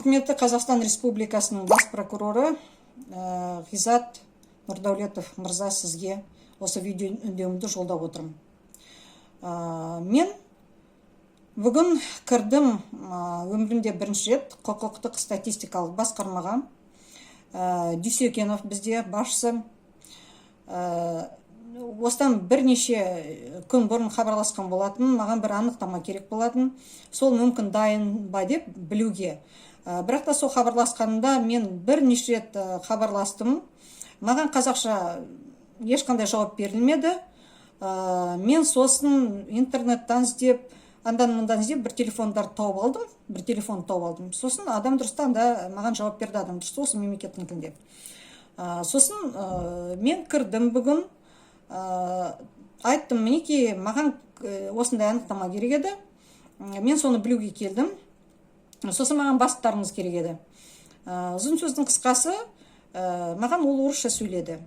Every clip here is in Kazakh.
Құрметті Қазақстан Республикасының бас прокуроры Ғизат Нұрдәулетов мырза, сізге осы видео үндеуімді жолдап отырмын. Мен бүгін кірдім өмірімде бірінші рет құқықтық статистикалық басқармаға. Дүйсекенов бізде басшысы. Осыдан бірнеше күн бұрын хабарласқан болатын, маған бір анықтама керек болатын, сол мүмкін дайын ба деп білуге. Бірақ та сол хабарласқанымда мен бірнеше рет хабарластым, маған қазақша ешқандай жауап берілмеді. Мен сосын интернеттан іздеп, андан мындан іздеп, бір телефондарды тауып алдым, бір телефон тауып алдым. Сосын адам дұрыста анда маған жауап берді, адам дұрыс осы мемлекеттің тілінде. Сосын мен кірдім бүгін, айттым: «Мінекей, маған осындай анықтама керек еді, мен соны білуге келдім, сосын маған бастықтарыңыз керек еді». Ұзын сөздің қысқасы, маған ол орысша сөйледі.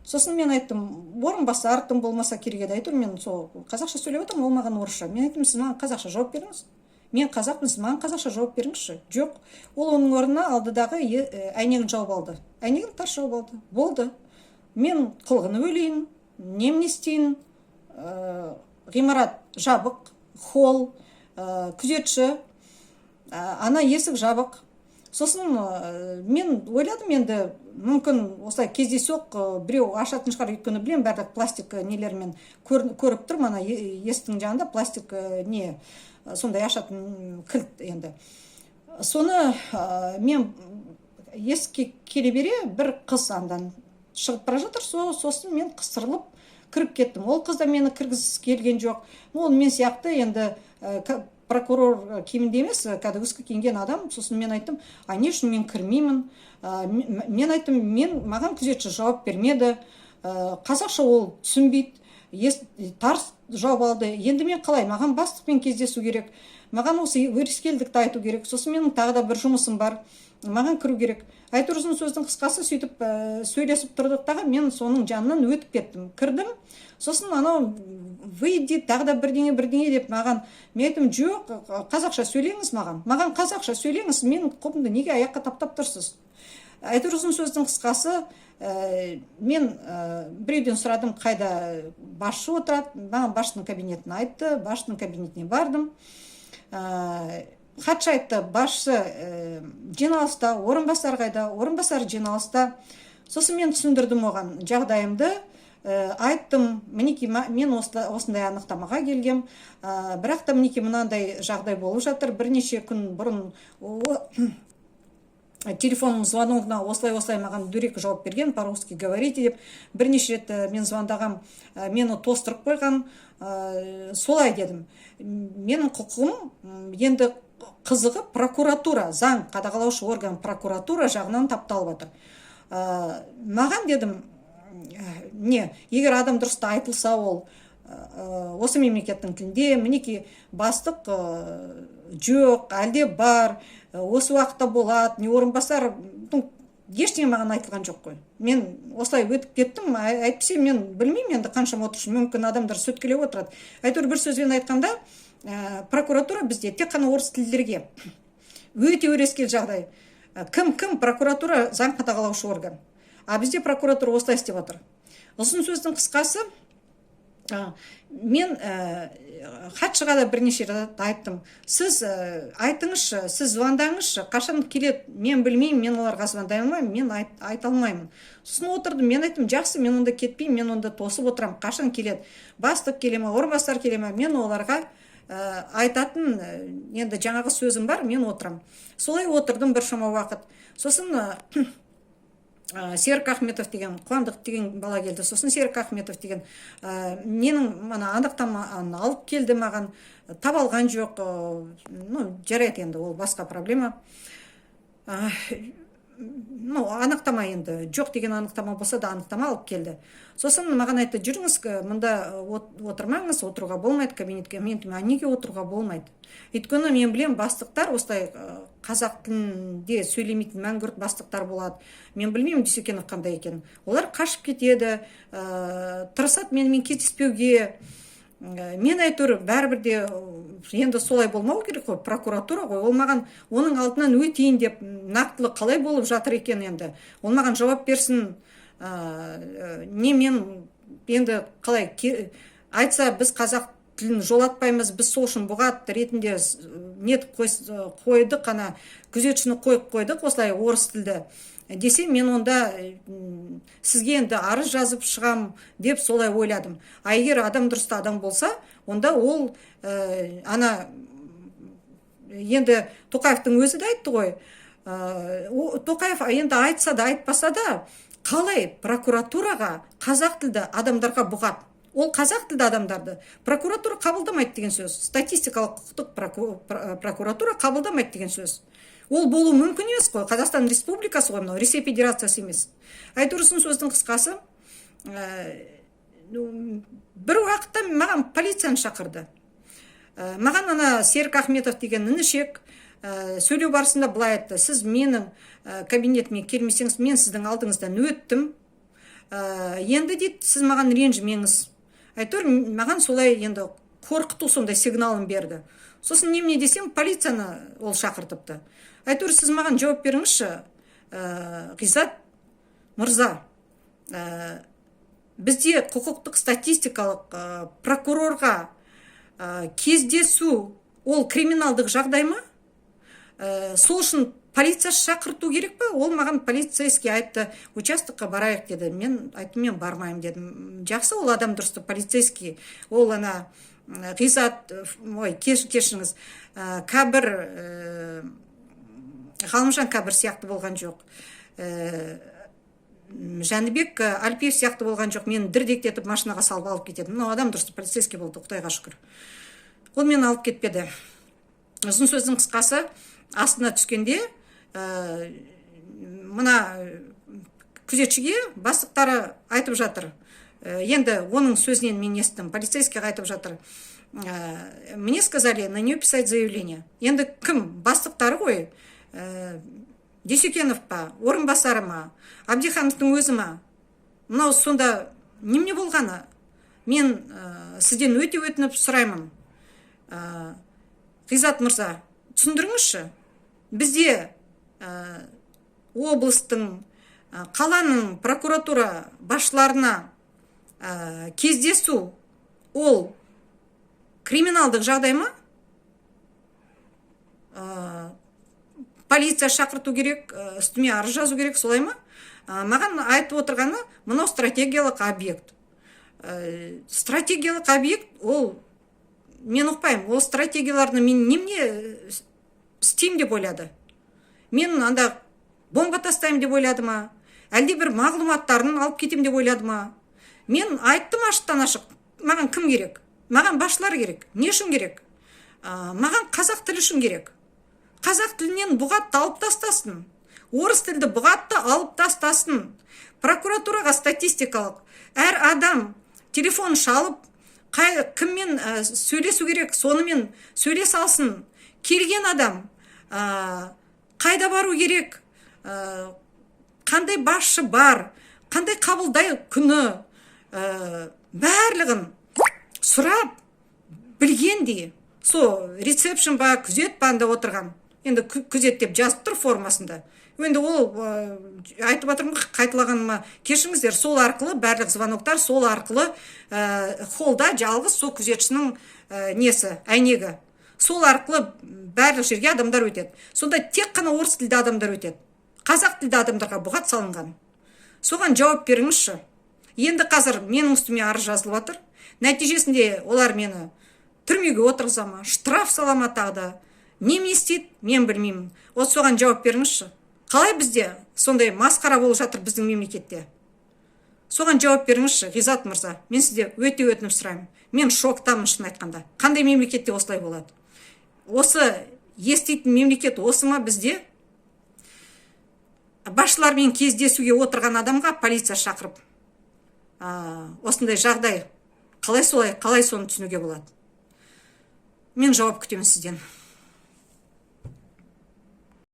Сосын мен айттым: орынбасар тым болмаса керек еді, әйтеуір мен сол қазақша сөйлеп отырмын, ол маған орысша. Мен айттым: «Сіз маған қазақша жауап беріңіз, мен қазақпын, сіз маған қазақша жауап беріңізші». Жоқ, ол оның орнына алдыдағы әйнегін жауып алды, әйнегін тарс жауып алды. Болды, мен қылғынып өлейін, немене істейін? Ғимарат жабық, холл, күзетші, ана есік жабық. Сосын мен ойладым, енді мүмкін осылай кездейсоқ біреу ашатын шығар, өйткені білемін, барлық пластик нелермен көріп тұрмын, ана есіктің жанында пластик не сондай ашатын кілт. Енді соны мен есікке келе бере бір қыз андан шығып бара жатыр. Сосын мен қыстырылып кіріп кеттім. Ол қыз да мені кіргізгісі келген жоқ. Ол мен сияқты енді прокурор киімінде емес, кәдімгі киінген адам. Сосын мен айттым: «А не үшін мен кірмеймін?» Мен айттым: «Мен, маған күзетші жауап бермеді, қазақша ол түсінбейді, тарс жауап алды. Енді мен қалай? Маған бастықпен кездесу керек, маған осы өрескелдікті айту керек, сосын менің тағы да бір жұмысым бар, маған кіру керек». Әйтеуір, ұзын сөздің қысқасы, сөйтіп сөйлесіп тұрдық дағы, мен соның жанынан өтіп кеттім, кірдім. Сосын анау «выйди», тағы да бірдеңе бірдеңе деп маған. Мен айттым: «Жоқ, қазақша сөйлеңіз маған, маған қазақша сөйлеңіз, менің құқығымды неге аяққа таптап тұрсыз?» Әйтеуір, ұзын сөздің қысқасы, мен біреуден сұрадым, қайда басшы отырады. Маған басшының кабинетін айтты, басшының кабинетіне бардым. Хатшы айтты: «Басшы жиналыста». «Орынбасар қайда?» «Орынбасар жиналыста». Сосын мен түсіндірдім оған жағдайымды, айттым: «Мінекей, мен осындай анықтамаға келгем, бірақ та мінекей, мынандай жағдай болып жатыр. Бірнеше күн бұрын телефонның звоногына осылай осылай маған дөрекі жауап берген, по русски говорите деп. Бірнеше рет мен звондағам, мені тостырып қойған», солай дедім. Менің құқығым енді қызығы, прокуратура, заң қадағалаушы орган прокуратура жағынан тапталып жатыр. Маған дедім, не, егер адам дұрыста айтылса, ол осы мемлекеттің тілінде: мінекей, бастық жоқ әлде бар, осы уақытта болады, не орынбасар, ну, ештеңе маған айтылған жоқ қой. Мен осылай өтіп кеттім. Әйтпесе мен білмеймін енді қаншама отырыс, мүмкін, адамдар сөткелеп отырады. Әйтеуір, бір сөзбен айтқанда, прокуратура бізде тек қана орыс тілділерге. Өте өрескел жағдай. Кім прокуратура? Заң қадағалаушы орган, а бізде прокуратура осылай істеп отыр. Ұзын сөздің қысқасы, мен хатшыға да бірнеше рет айттым: «Сіз айтыңызшы, сіз звондаңызшы, қашан келеді? Мен білмеймін, мен оларға звондай алмаймын, мен айта алмаймын». Сосын отырдым, мен айттым: «Жақсы, мен онда кетпеймін, мен онда тосып отырамын. Қашан келеді бастық, келе ма, орынбасар келе ма, мен оларға айтатын енді жаңағы сөзім бар, мен отырамын». Солай отырдым біршама уақыт. Сосын Серік Ахметов деген, Қуандық деген бала келді. Сосын Серік Ахметов деген ненің мана анықтаманы алып келді, маған таба алған жоқ. Ну, жарайды енді, ол басқа проблема. Ну, анықтама енді жоқ деген анықтама болса да, анықтама алып келді. Сосын маған айтты: «Жүріңіз, мында отырмаңыз, отыруға болмайды кабинетке». Мен айттым: «А неге отыруға болмайды?» Өйткені мен білемін, бастықтар осылай қазақ тілінде сөйлемейтін мәңгүрт бастықтар болады. Мен білмеймін, Дүйсекенов қандай екенін. Олар қашып кетеді, тырысады менімен кездеспеуге. Мен әйтеуір бәрібір де, енді солай болмау керек қой, прокуратура ғой. Ол маған оның алдынан өтейін деп, нақтылы қалай болып жатыр екен, енді ол маған жауап берсін. Не, мен енді қалай айтса, біз қазақ тілін жолатпаймыз, біз сол үшін бұғат ретінде нетіп қойдық, ана күзетшіні қойып қойдық осылай орыс тілді десе, мен онда сізге енді арыз жазып шығам деп солай ойладым. А егер адам дұрысты адам болса, онда ол ана енді Тоқаевтың өзі де айтты ғой. Тоқаев енді айтса да, айтпаса да, қалай прокуратураға қазақ тілді адамдарға бұғат? Ол қазақ тілді адамдарды прокуратура қабылдамайды деген сөз, статистикалық құқықтық прокуратура қабылдамайды деген сөз. Ол болуы мүмкін емес қой. Қазақстан Республикасы ғой мынау, Ресей Федерациясы емес. Әйтеуір, ұзын сөздің қысқасы, бір уақытта маған полицияны шақырды. Маған ана Серік Ахметов деген інішек сөйлеу барысында былай айтты: «Сіз менің кабинетіме келмесеңіз, мен сіздің алдыңыздан өттім, енді, – дейді, – сіз маған ренжімеңіз». Әйтеуір маған солай енді қорқыту сондай сигналын берді. Сосын немене десем, полицияны ол шақыртыпты. Әйтеуір сіз маған жауап беріңізші, Ғизат мырза, бізде құқықтық статистикалық прокурорға кездесу ол криминалдық жағдай ма? Сол үшін полиция шақырту керек па? Ол маған полицейский айтты: «Участокқа барайық», – деді. Мен айттым: «Мен бармаймын», – дедім. Жақсы, ол адам дұрысты полицейский. Ол ана Ғизат, ой, кешіріңіз, Кәбір, Ғалымжан Кәбір сияқты болған жоқ, Жәнібек Әлпиев сияқты болған жоқ, мені дірдектетіп машинаға салып алып кетеді. Мынау адам дұрыс полицейский болды, құдайға шүкір, ол мені алып кетпеді. Ұзын сөздің қысқасы, астына түскенде мына күзетшіге бастықтары айтып жатыр. Енді оның сөзінен мен естідім, полицейскийға айтып жатыр: «Мне сказали на нее писать заявление». Енді кім бастықтары ғой, Дүйсекенов па, орынбасары ма, Абдихановтың өзі ма мынау? Сонда немене болғаны? Мен сізден өте өтініп сұраймын, Ғизат мырза, түсіндіріңізші: бізде облыстың, қаланың прокуратура басшыларына кездесу ол криминалдық жағдай ма? Полиция шақырту керек, үстіме арыз жазу керек, солай ма? Маған айтып отырғаны: мынау стратегиялық объект. Стратегиялық объект ол, мен ұқпаймын, ол стратегияларды мен немене істеймін деп ойлады? Мен анда бомба тастаймын деп ойлады ма, әлде бір мағлұматтарын алып кетемін деп ойлады ма? Мен айттым ашықтан ашық: маған кім керек? Маған басшылар керек. Не үшін керек? Маған қазақ тілі үшін керек. Қазақ тілінен бұғатты алып тастасын, орыс тілді бұғатты алып тастасын. Прокуратураға статистикалық әр адам телефон шалып, қай, кіммен сөйлесу керек, сонымен сөйлесе алсын. Келген адам қайда бару керек, қандай басшы бар, қандай қабылдай күні, барлығын сұрап білгендей, сол ресепшн ба, күзет па, анда отырған, енді күзет деп жазып тұр формасында. Енді ол айтып жатырмын ғой, қайталағаныма кешіріңіздер. Сол арқылы барлық звоноктар, сол арқылы холлда жалғыз сол күзетшінің несі, әйнегі, сол арқылы барлық жерге адамдар өтеді. Сонда тек қана орыс тілді адамдар өтеді, қазақ тілді адамдарға бұғат салынған. Соған жауап беріңізші. Енді қазір менің үстіме арыз жазылып жатыр. Нәтижесінде олар мені түрмеге отырғыза ма, штраф сала ма, тағы да немене істейді, мен білмеймін. Вот соған жауап беріңізші. Қалай бізде сондай масқара болып жатыр біздің мемлекетте? Соған жауап беріңізші, Ғизат мырза, мен сізде өте өтініп сұраймын. Мен шоктамын, шын айтқанда. Қандай мемлекетте осылай болады? Осы еститін мемлекет осы ма бізде? Басшылармен кездесуге отырған адамға полиция шақырып, осындай жағдай қалай солай, қалай соны түсінуге болады? Мен жауап күтемін сізден.